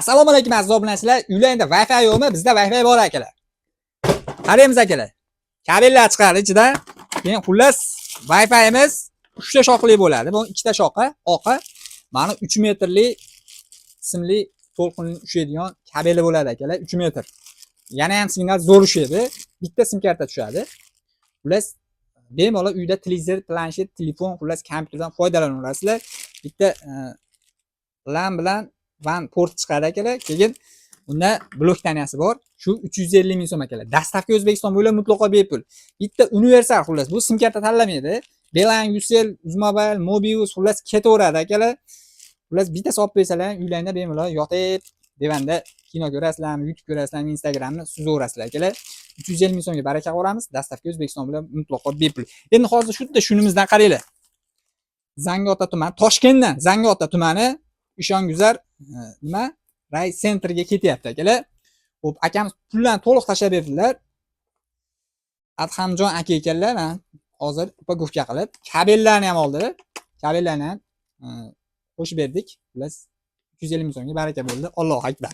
Assalomu alaykum, aziz obunachilar. Uylarda Wi-Fi yo'qmi? Bizda Wi-Fi bor, akalar. Qaraymiz, akalar. Kabellar chiqadi ichidan. Keyin, xullas, Wi-Fi'miz 3 ta shoxli bo'ladi. Bu ikkita shoxi, oqi. Mana 3 metrli simli to'lqin ushlaydigan kabeli bo'ladi, akalar, 3 metr. Yana ham signal zo'r ushlaydi. Bitta sim karta tushadi. Xullas, bemalol uyda televizor, planshet, telefon, xullas, kompyuterdan foydalanaverasizlar. Bitta LAN bilan WAN port chiqadi, akalar. Keyin unda blok tanasi bor. Shu 350 ming so'm, akalar. Доставка O'zbekiston bo'ylab mutlaqo bepul. Bitta universal, xullas, bu sim karta tanlamaydi. Beeline, Ucell, Uzmobile, Mobius, xullas, ketaveradi, akalar. Xullas, bitta solib qo'ysalar ham uylarida bemalol yotib, divanda kino ko'rasizlarmi, YouTube ko'rasizlarmi, Instagramni suzaverasizlar, akalar. 350 ming so'mga baraka qilamiz. Доставка O'zbekiston bilan mutlaqo bepul. Endi hozir shu yerda shunimizdan qaranglar. Zangiota tumani, Toshkentdan Zangiota tumani Ishonguzar nima? Райцентр ga ketyapti, akalar. Xo'p, akamiz pullarni to'liq tashlab berdilar. Adhamjon aka ekanlar, mana hozir упаковка qilib, kabellarni ham oldilar. Kabellarni ham qo'shib berdik. Xullas, 350 ming so'mga baraka bo'ldi. Allohu akbar.